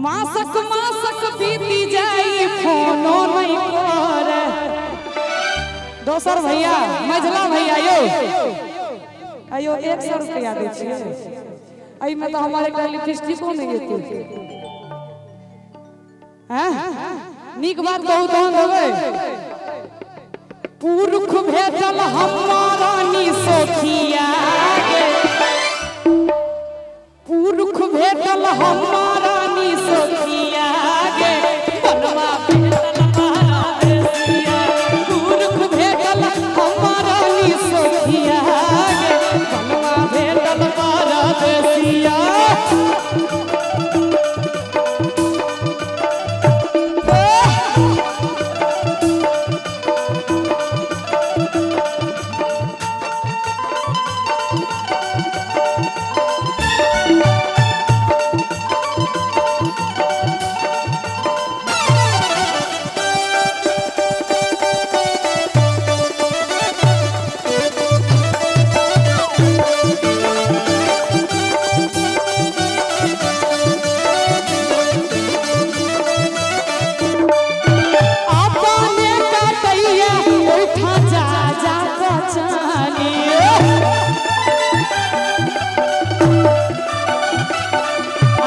मासक मासक बीती जाई फोनो नहीं करे। दोसर भैया मझला भैया यो अयो 100 रुपया दै छियै, एहिमे तऽ हमर एकटा लिपस्टिको नहि जेतै। हैं नीक बात कहू तहन देबै। पुरुख भेटल हमारा सोखिया गे, पुरुख भेटल हमारा सोखिया गे, बनवा भेटल परदेसिया। पुरुख भेटल हमारा सोखिया गे, बनवा भेटल परदेसिया। अपने काटैया ओइठा जा जा कचानी।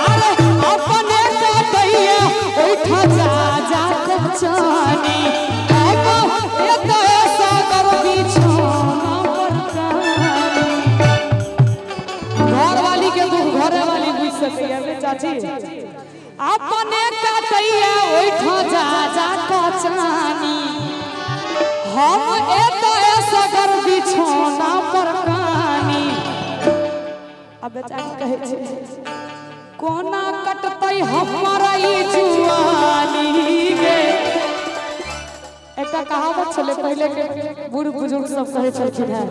अरे अपने काटैया ओइठा जा जा कचानी। अब एत सागर बिछौना पर कानी। घर वाली के दुख घरे वाली बुझ सकैया रे चाची। अपने काटैया ओइठा जा जा कचानी, हम एत सगर बिछौना पर कानी। अब बेचारी कहै छै कोना कटतै हमर ई जुआनी गे। एकटा कहावत छलै पहिले के बूढ़ बुजुर्ग सब कहै छलखिन हेँ,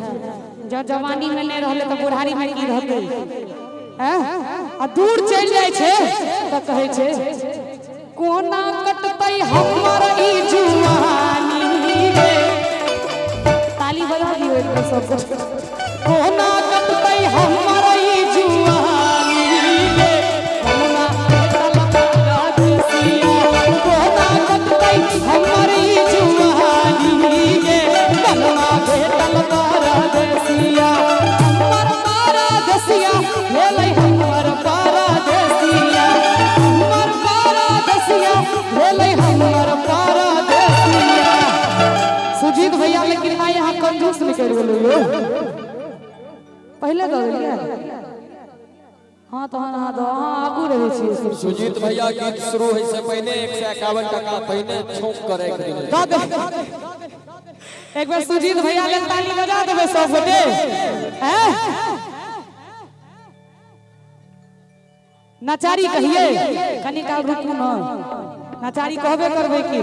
जँ जवानी में नहि रहलै तऽ बुढ़ारी में की रहतै। हैं आ दूर चलि जाइ छै तऽ कहै छै कोना कटतै हमर ई जुआनी गे। ताली बजा दियौ एक बेर सब। कोना कटतै हमर ई जुआनी गे, कोना भेटल परदेसिया। कोना कटतै हमर ई जुआनी गे, कोना भेटल परदेसिया। हमर परदेसिया भेलै हमर परदेसिया, हमर परदेसिया भेलै हमर परदेसिया। सुजीत भैया लेकिन आइ अहाँ कंजूस निकलि गेलौ यौ, पहिले दऽ देलियै। हाँ तहन अहाँ दऽ, अहाँ आगू रहै छियै। सुजीत भैया गीत शुरू होइ से पहिने 151 टका पहिने छौंक के राखि देने। दऽ दे एक बेर सुजीत भैया लेल ताली बजा देबै सब गोटे। हैं नचारी कहिए कनी काल रुकू न, नचारी कहबे करबै की।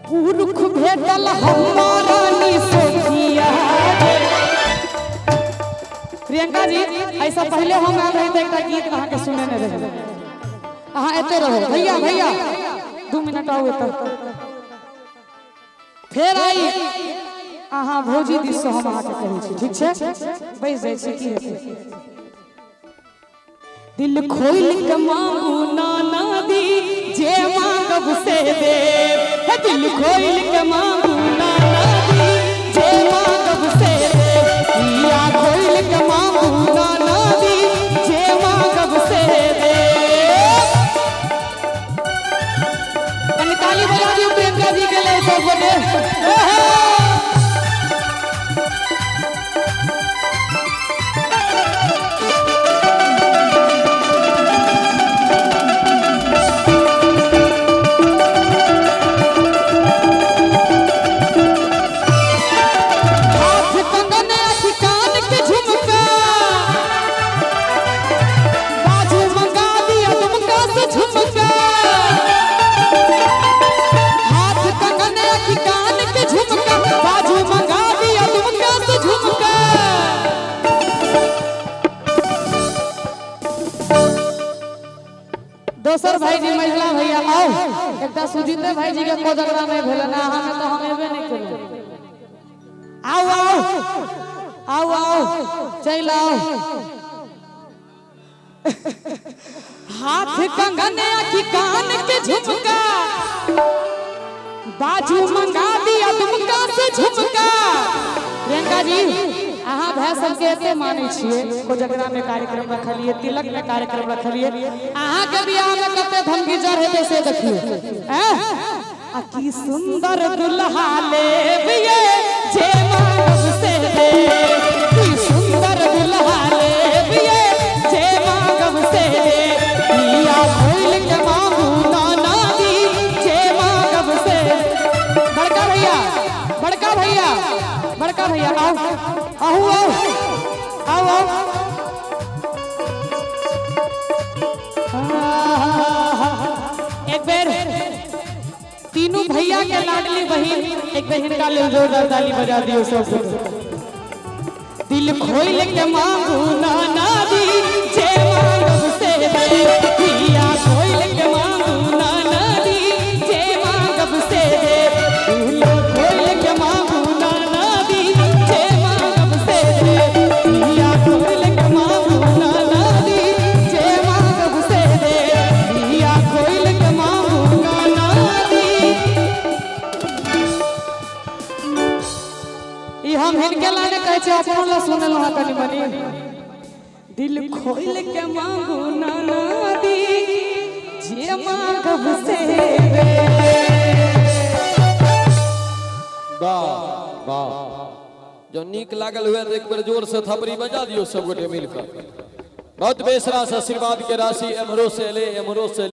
पुरुख भेटल हमारा सोखिया गे। प्रियंका जी ऐसा पहले हम आयल रही तऽ एकटा गीत अहाँके सुनेने रही। अहाँ एते रहो भैया, भैया 2 मिनट आउ एतऽ। फेर आई अहाँ भौजी दिससँ हम अहाँके कहै छी, ठीक छै? बैस जाइ छी की हेतै। दिल खोल के मांगू नाना दी, जे मांगब से देब। हे दिल खोल के मांगू नाना दी, जे मांगब से देब। हिया खोल के मांगू नाना दी, जे मांगब से देब। कनी ताली बजा दियौ प्रियंका जी के लेल सब गोटे। हाथ कंगन अथी कान के झुमका, बाजू मंगा दिया दुमका से झुमका। हाथ कंगन अथी कान के झुमका, बाजू मंगा दिया दुमका से झुमका। दोसर भाईजी महिला भैया आओ, एकटा सुजीते भाईजी के कोजगरा नहीं भेल ना, अहाँ तऽ हम एबे नहीं केलहुँ। आओ आओ आओ आओ चलि आओ। हाथ कंगन आखी कान के झुमका, बाजू मंगा दिया दुमका से झुमका। प्रियंका जी अहाँ भाई सबके एते मानै छियै, कोजगरा में कार्यक्रम रखलिए, तिलक में कार्यक्रम रखलिए, अहाँ के बियाह में कते धमगीजर हेतै से देखियो। आ की सुंदर दुल्हा लेबिये जे मांगब से दे, की सुंदर दुल्हा लेबिये जे मांगब से दे, पिया खोल के मांगू नाना दी जे मांगब से। बड़का भैया, बड़का भैया, बड़का भैया आओ आओ आओ आओ आओ। एक बेर तीनों भैया के लाडली बहिन एक बहिन का लेल जोरदार ताली बजा दियो सब। दिल खोल के मांगू नाना दी जे मांगब से दे, पिया खोल के मांगू नाना दी जे मांगब से दे, दिल खोल के मांगू नाना दी जे मांगब से दे, पिया खोल के मांगू नाना दी जे मांगब से दे, पिया खोल के मांगू नाना दी। ई हम हिनके लाने कहै छै, अपनो ला सुनल हँ कनि मनि। दिल खोल के मांगू नाना दी जे मांगब से दे। वाह वाह, जो नीक लागल हुए तो एक बेर जोर से थपड़ी बजा दियो सब गोटे मिलकर। बहुत बेसरा से आशीर्वाद के राशि एमरो से ले एमरो से।